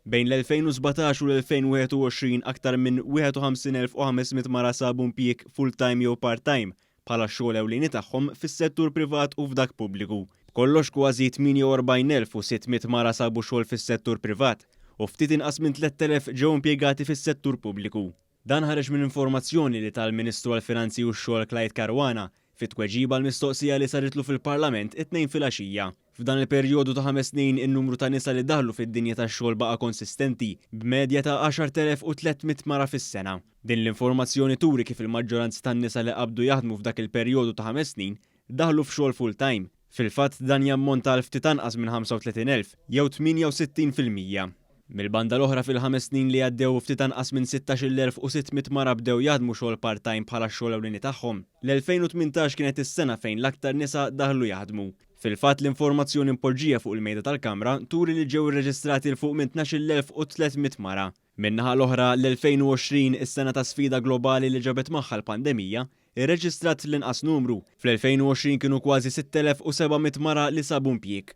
Bejn l-2017 u l-2021 aktar minn 51,500 mara sabu impjieg full-time jew part-time bħala x-xogħol ewlieni tagħhom fis-settur privat u f'dak pubbliku. B'kollox kważi 48,600 mara sabu xogħol fis-settur privat u ftit inqas minn 3,000 ġew impjegati fis-settur pubbliku. Dan ħareġ minn informazzjoni li ta l-Ministru għall-Finanzi u x-Xogħol Clyde Caruana fi tweġiba għal mistoqsija li saritlu fil-Parlament it-Tnejn filgħaxija. F'dan il-perjodu ta' 5 snin in-numru ta' nisa li daħlu fid-dinja tax-xogħol baqa' konsistenti b'medja ta' 10,300 mara fis-sena. Din l-informazzjoni turi kif il-maġġoranza tan-nisa li qabdu jaħdmu f'dak il-perjodu ta' 5 snin daħlu f'xogħol full-time. Fil-fatt dan jammonta għal ftit anqas minn 35,000 jew 68%. Mill-banda l-oħra, fil-5 snin li għaddew ftit anqas minn 16,600 mara bdew jaħdmu xogħol part-time bħala x-xogħol ewlieni tagħhom. L-2018 kienet is-sena fejn l-aktar nisa daħlu jaħdmu. Fil-fatt l-informazzjoni mpoġġija fuq il-mejda tal-Kamra turi li ġew irreġistrati 'l fuq minn 12,300 mara. Min-naħa l-oħra, l-2020, is-sena ta' sfida globali li ġabet magħha l-pandemija, irreġistrat l-inqas numru. Fl-2020 kienu kważi 6,700 mara li sabu impjieg.